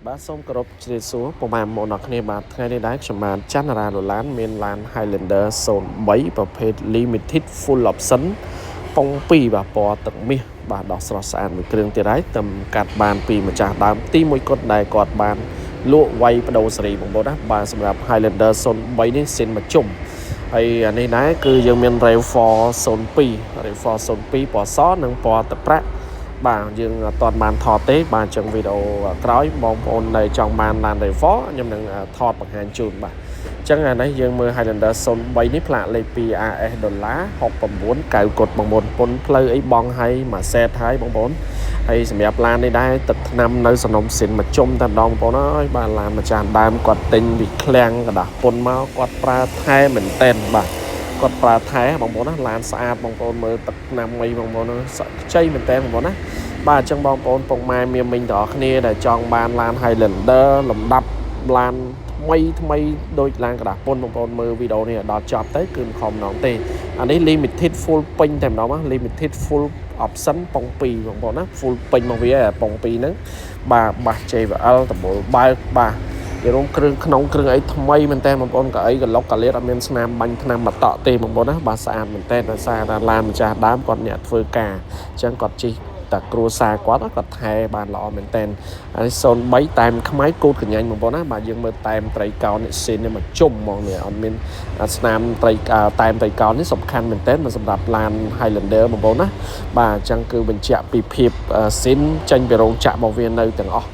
បាទសូមគោរពជ្រាបសួរពុកម៉ែបងប្អូនអរគ្នាបាទថ្ងៃនេះដែរខ្ញុំបាទច័ន្ទរាឡូឡានមានឡាន Highlander 03ប្រភេទ Limited Full Option ប៉ុង2បាទពណ៌ទឹកមាសបាទដោះស្រស់ស្អាតមួយគ្រឿងទៀតហើយតែកាត់បានពីម្ចាស់ដើមទីមួយគត់ដែលគាត់បានលក់វាយបដូរសេរីបងប្អូនណាបាទសម្រាប់ Highlander 03នេះសិនមកជុំហើយអានេះដែរគឺយើងមាន RAV4 02 RAV4 02ពណ៌សនិងពណ៌ទឹកប្រាក់ បាទយើងអត់ទាន់បានថតទេបាទអញ្ចឹងវីដេអូក្រោយបងប្អូនដែលចង់បានឡាន RAV4 ខ្ញុំនឹងថតបង្ហាញជូនបាទអញ្ចឹងអានេះយើងមើល Highlander 03នេះផ្លាកលេខ 2 AS ដុល្លារ69 9កុដបងប្អូនពុនផ្លូវអីបងឲ្យមួយសេតហើយបងប្អូនហើយសម្រាប់ឡាននេះដែរទឹកថ្នាំនៅសនំសិនមកជុំតែម្ដងបងប្អូនអើយបាទឡានម្ចាស់ដើមគាត់ទិញពីឃ្លាំងกระดาษពុនមកគាត់ប្រើថែមែនតែនបាទគាត់ប្រើថែបងប្អូនណាឡានស្អាតបងប្អូនមើលទឹកថ្នាំអីបងប្អូនសក់ខ្ចីមែនតើបងប្អូនណាបាទអញ្ចឹងបងប្អូនពុកម៉ែមាមីងទាំងអស់គ្នាដែលចង់បានឡាន Highlander លំដាប់ឡានថ្មីថ្មីដូចឡានกระดาษពុនបងប្អូនមើលវីដេអូនេះដល់ចប់ទៅគឺមិនខំម្ដងទេអានេះ limited full ពេញតែម្ដងណា limited full option ប៉ុង2បងប្អូនណា full ពេញមកវាប៉ុង2ហ្នឹងបាទបាស JBL ដបូលបើកបាទនិយាយរួមគ្រឿងក្នុងគ្រឿងអីថ្មីមែនតើបងប្អូនកៅអីកឡុកកលៀតអត់មានស្នាមបាញ់ថ្នាំមកតក់ទេបងប្អូនណាបាទស្អាតមែនតើដោយសារតែឡានម្ចាស់ដើមគាត់អ្នកធ្វើការអញ្ចឹងគាត់ជិះតែគ្រួសារគាត់គាត់ថែបានល្អមែនតើហើយ03តែមខ្មៅគូតកញ្ញាញ់បងប្អូនណាបាទយើងមើលតែមត្រីកោណនេះស៊ីននេះមកជុំហ្មងនេះអត់មានស្នាមត្រីតែមត្រីកោណនេះសំខាន់មែនតើសម្រាប់ឡាន Highlander បងប្អូនណាបាទអញ្ចឹងគឺបញ្ជាក់ពីភាពស៊ីនចេញពីរោងចក្ររបស់វានៅទាំងអស់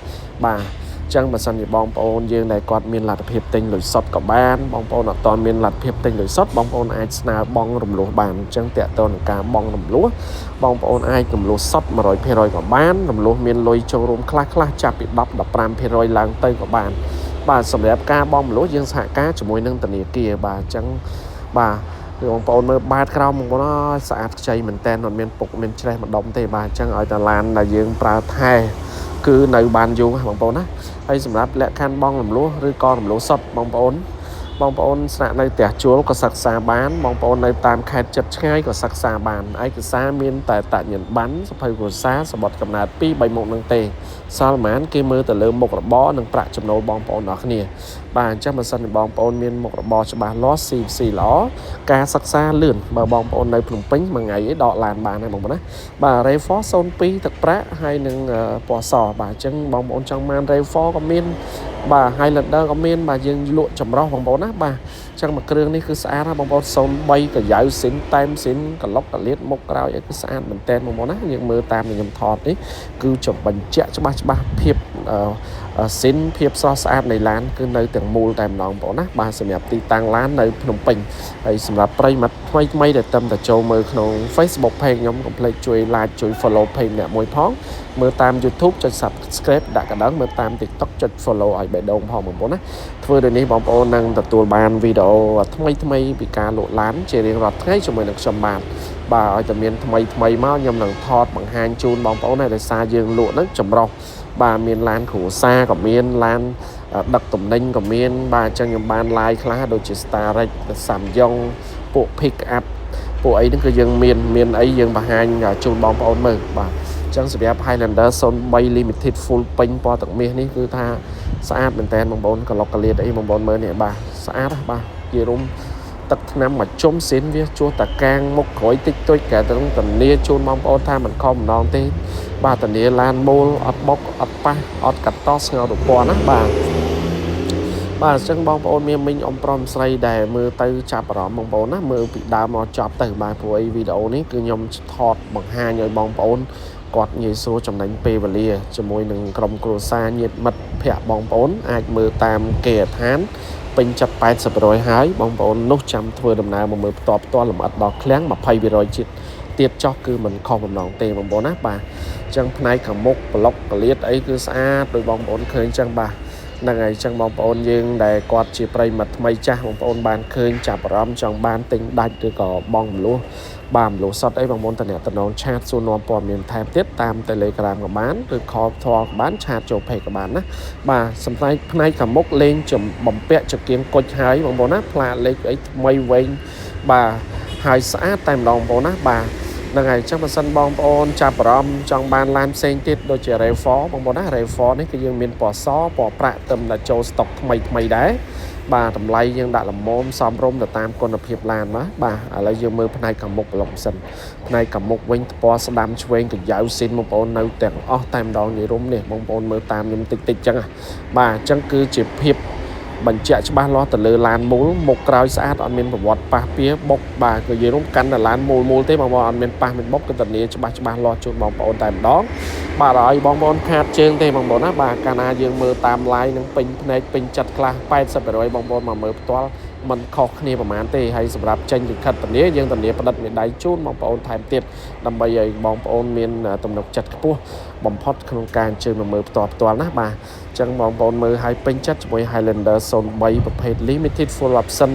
បាទចឹងបើសិនជាបងប្អូនយើងដែលគាត់មានលទ្ធភាពទិញលុយសុទ្ធក៏បានបងប្អូនអត់ទាន់មានលទ្ធភាពទិញលុយសុទ្ធបងប្អូនអាចស្នើបង់រំលោះបានអញ្ចឹងតើតើនឹងការបង់រំលោះបងប្អូនអាចរំលោះសុទ្ធ100%ក៏បានរំលោះមានលុយចូលរួមខ្លះខ្លះចាប់ពី10 15%ឡើងទៅក៏បានបាទសម្រាប់ការបង់រំលោះយើងសហការជាមួយនឹងធនាគារបាទអញ្ចឹងបាទគឺបងប្អូនមើលបាតក្រោមបងប្អូនអើយស្អាតខ្ចីមែនតែនអត់មានពុកមានច្រេះម្ដុំទេបាទអញ្ចឹងឲ្យតាឡានដែលយើងប្រើថែគឺនៅបានយូរបងប្អូនណាហើយសម្រាប់លក្ខខណ្ឌបងរំលោះឬក៏រំលោះសុទ្ធបងប្អូនបងប្អូនស្នាក់នៅផ្ទះជួលក៏សិក្សាបានបងប្អូននៅតាមខេត្តចិត្តឆ្ងាយក៏សិក្សាបានឯកសារមានតែតញ្ញាណប័ណ្ណសភៅគ្រួសារសម្បត្តិកំណើត2 3មុខនឹងទេសល់ប៉ុន្មានគេមើលទៅលើមុខរបរនិងប្រាក់ចំណូលបងប្អូនអរគ្នាបាទអញ្ចឹងបើសិនជាបងប្អូនមានមុខរបរច្បាស់លាស់ CVC ល្អការសិក្សាលឿនបើបងប្អូននៅភ្នំពេញមួយថ្ងៃឯងដកឡានបានហើយបងប្អូនណាបាទ RAV4 02ទឹកប្រាក់ហើយនឹងពណ៌សបាទអញ្ចឹងបងប្អូនចង់បាន RAV4 ក៏មានបាទ Highlander ក៏មានបាទយើងលក់ចម្រោះបងប្អូនណាបាទអញ្ចឹងមួយគ្រឿងនេះគឺស្អាតណាបងប្អូន03កាយ៉ៅស៊ីនតែមស៊ីនកឡុកកលៀតមុខក្រោយអីគឺស្អាតមែនតើបងប្អូនណាយើងមើលតាមខ្ញុំថតនេះគឺបញ្ជាក់ច្បាស់ច្បាស់ភាពស៊ីនភាពស្រស់ស្អាតនៃឡានគឺនៅទាំងមូលតែម្ដងបងប្អូនណាបាទសម្រាប់ទីតាំងឡាននៅភ្នំពេញហើយសម្រាប់ប្រិយមិត្តថ្មីថ្មីដែលតំតែចូលមើលក្នុង Facebook page ខ្ញុំកុំភ្លេចជួយ like ជួយ follow page អ្នកមួយផងមើលតាម YouTube ចុច Subscribe ដាក់កណ្ដឹងមើលតាម TikTok ចុច follow ឲ្យបេះដូងផងបងប្អូនណាធ្វើដូចនេះបងប្អូននឹងទទួលបានវីដេអូថ្មីថ្មីពីការលក់ឡានជារៀងរាល់ថ្ងៃជាមួយនឹងខ្ញុំបាទបាទឲ្យតែមានថ្មីថ្មីមកខ្ញុំនឹងថតបង្ហាញជូនបងប្អូនដែរដោយសារយើងលក់ហ្នឹងចម្រុះបាទមានឡានគ្រួសារក៏មានឡានដឹកទំនិញក៏មានបាទអញ្ចឹងខ្ញុំបាន live ខ្លះដូចជា Starex Samyong ពួក pick up ពួកអីហ្នឹងគឺយើងមានមានអីយើងបង្ហាញជូនបងប្អូនមើលបាទអញ្ចឹងសម្រាប់ Highlander 03 Limited Full ពេញពណ៌ទឹកមាសនេះគឺថាស្អាតមែនតើបងប្អូនកឡុកកលៀតអីបងប្អូនមើលនេះបាទស្អាតណាបាទនិយាយរួមទឹកថ្នាំមកជុំស៊ីនវាជួសតាកាងមុខក្រោយតិចតួចកែទៅធានាជូនបងប្អូនថាមិនខំម្ដងទេបាទធានាឡានមូលអត់បុកអត់ប៉ះអត់កាត់តស្ងោរពណ៌ណាបាទបាទអញ្ចឹងបងប្អូនមានមីងអ៊ំប្រុសស្រីដែលមើលទៅចាប់អារម្មណ៍បងប្អូនណាមើលពីដើមមកចប់ទៅបាទព្រោះអីវីដេអូនេះគឺខ្ញុំថតបង្ហាញឲ្យបងប្អូនគាត់ងាយស្រួលចំណេញពេលវេលាជាមួយនឹងក្រុមគ្រួសារញាតិមិត្តភ័ក្តិបងប្អូនអាចមើលតាមគេហដ្ឋានពេញចិត្ត80%ហើយបងប្អូននោះចាំធ្វើដំណើរមកមើលផ្ទាល់ផ្ទាល់លម្អិតដល់ឃ្លាំង20%ជាតិទៀតចោះគឺមិនខុសបំណងទេបងប្អូនណាបាទអញ្ចឹងផ្នែកខាងមុខប្លុកកលៀតអីគឺស្អាតដោយបងប្អូនឃើញអញ្ចឹងបាទហ្នឹងហើយអញ្ចឹងបងប្អូនយើងដែលគាត់ជាប្រិយមិត្តថ្មីចាស់បងប្អូនបានឃើញចាប់អារម្មណ៍ចង់បានទិញដាច់ឬក៏បងមលុះបាទមលុះសុតអីបងប្អូនតំណង chat សួរនាំព័ត៌មានថែមទៀតតាម Telegram ក៏បានឬ call ផ្ទាល់ក៏បាន chat ចូល page ក៏បានណាបាទសម្រាប់ផ្នែកខាងមុខលេងបំពាក់ចង្គៀងគុជហើយបងប្អូនណាផ្លាកលេខអីថ្មីវែងបាទហើយស្អាតតែម្ដងបងប្អូនណាបាទ ហ្នឹងហើយអញ្ចឹងបើសិនបងប្អូនចាប់អារម្មណ៍ចង់បានឡានផ្សេងទៀតដូចជា RAV4 បងប្អូនណា RAV4 នេះគឺយើងមានពណ៌សពណ៌ប្រាក់ទៅតែចូលស្តុកថ្មីថ្មីដែរបាទតម្លៃយើងដាក់ល្មមសមរម្យទៅតាមគុណភាពឡានណាបាទឥឡូវយើងមើលផ្នែកខាងមុខប្លុកសិនផ្នែកខាងមុខវិញពណ៌ស្ដាំឆ្វេងកាយ៉ៅស៊ីនបងប្អូននៅទាំងអស់តែម្ដងនិយាយរុំនេះបងប្អូនមើលតាមខ្ញុំតិចតិចអញ្ចឹងបាទអញ្ចឹងគឺជាភាពបញ្ជាក់ច្បាស់លាស់ទៅលើឡានមូលមុខក្រោយស្អាតអត់មានប្រវត្តិប៉ះពៀបុកបាទគឺនិយាយរួមកាន់តែឡានមូលមូលទេបងប្អូនអត់មានប៉ះមានបុកគឺធានាច្បាស់ច្បាស់លាស់ជូនបងប្អូនតែម្ដងបាទឲ្យបងប្អូនខាតជើងទេបងប្អូនណាបាទកាលណាយើងមើលតាម live នឹងពេញភ្នែកពេញចិត្តខ្លះ80%បងប្អូនមកមើលផ្ទាល់มันខុសគ្នាប្រហែលទេហើយសម្រាប់ចេញលិខិតធានាយើងធានាផ្ដិតមេដៃជូនបងប្អូនថែមទៀតដើម្បីឲ្យបងប្អូនមានទំនុកចិត្តខ្ពស់បំផុតក្នុងការអញ្ជើញមកមើលផ្ទាល់ផ្ទាល់ណាបាទអញ្ចឹងបងប្អូនមើលឲ្យពេញចិត្តជាមួយ Highlander 03ប្រភេទ Limited Full Option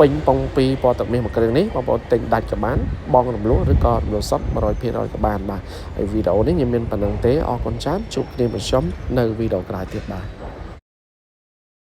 ពេញប៉ុង2ពណ៌ទឹកមាសមួយគ្រឿងនេះបងប្អូនទិញដាច់ក៏បានបងរំលោះឬក៏រំលោះសុទ្ធ100%ក៏បានបាទហើយវីដេអូនេះខ្ញុំមានប៉ុណ្្នឹងទេអរគុណច្រើនជួបគ្នាប្រជុំនៅវីដេអូក្រោយទៀតបាទ។